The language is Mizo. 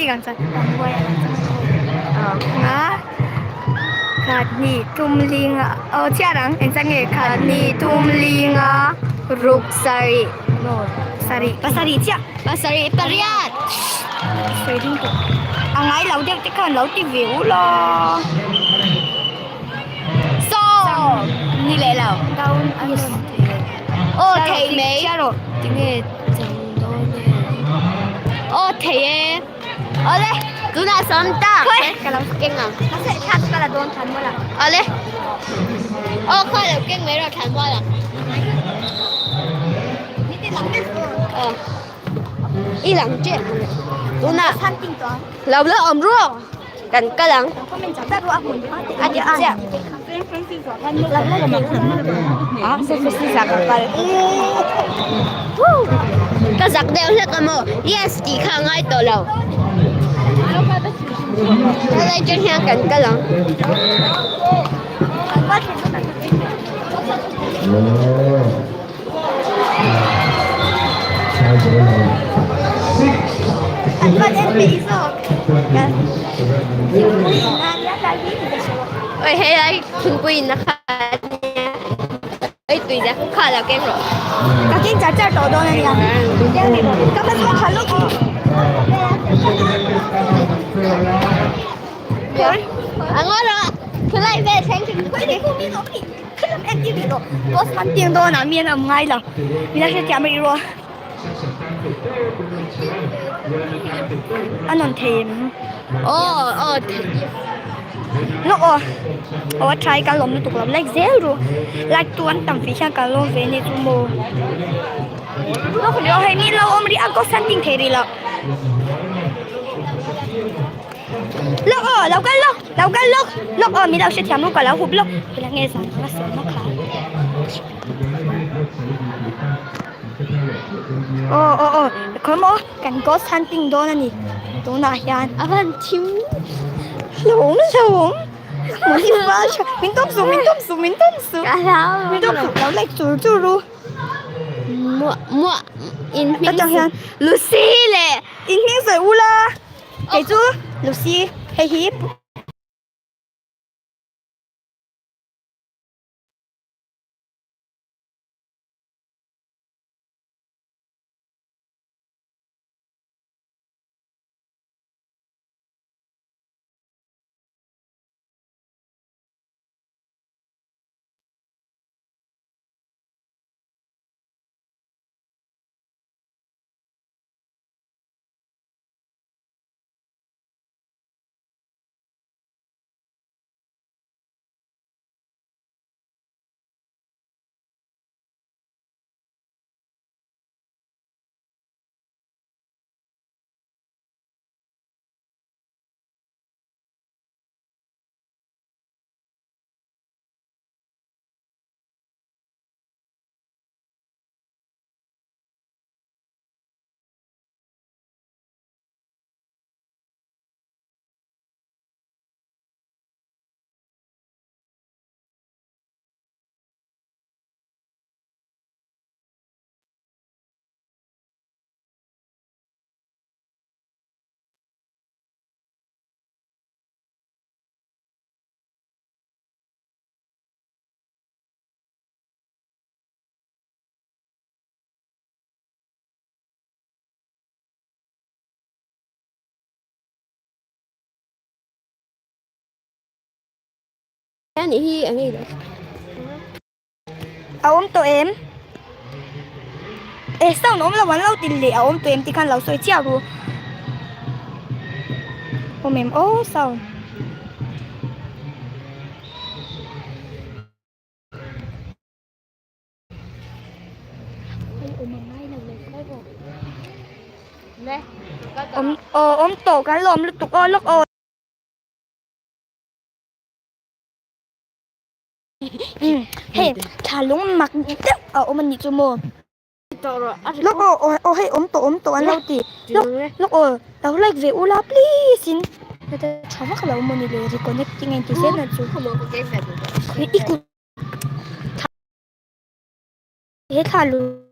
hunting ang chuan ramhuai a lang chuan nga khat hnih thum linga aw chhiar ang engzat nge khat hnih thum linga ruk sarih sarih pasarih chiah pasarih pariat sawi ding tawh a ngai lo deuh te khan lo ti ve u law sawm ni leh lo down is aw thei mai chhiar rawh tinge chang dawn e aw thei e awle tunah sawm ta ka lo keng ang mahse thla chu ka la dawn than mual ang awle aw kha lo keng mai rawh than mual ang aw i lang che tunah lo la awm ruak Kan kal ang. A dik chiah. Ka zak deuh hlek a maw? Yes tih kha a ngai tawh lo. Helai atang hian kan kal ang. Oi hei lai thingpui in a kha ania oi tui zak kha lo keng rawh. Ka keng char char tawh dawn ania ka va zawng tha lutuk. A ngaw rawh khulai vel thleng thleng. Boss han tiang dawn ah mi an awm ngai lo mi la hrethiam rih ruah a nawn thei em aw aw thei lawk aw aw a tha i ka lawm lutuk lo like zel ru like tu an tam fih hian ka lawm ve ania chu maw lawk rih aw hei mi lo awm rih a ghost han ting thei rih lo. Lawk aw, lo kal lawk, lo kal lawk, lawk aw, mi lo hrethiam ru ka lo hup lawk, hela nge zan anga sawm a kha. Aw aw aw, khaw maw kan ghost hunting dawn a ni tunah hian. A van thim. Hlauhawm hlauhawm, hmuh hi val tha, min tawp suh, min tawp suh, min tawp suh, Ka hlau. min tawp suh, lo like chur chur ru. Muah muah in hming Atang hian Lucy leh. In hming sawi ula. Kei chu Lucy hei hi A awm tawh em? E sound awm lo an lo ti leh a awm tawh em tih khan lo sawi chiah ru. Awm em aw sound. Awm aw awm tawh kan lawm lutuk aw lawk aw. Hei thla lung mak deuh a awm a nih chu maw. Lawk aw aw hei awm tawh awm tawh an lo ti lawk lawk aw lo like ve ula please in tha vak lo maw ni le reconnecting a inti zel na chu i kut. He thla lung.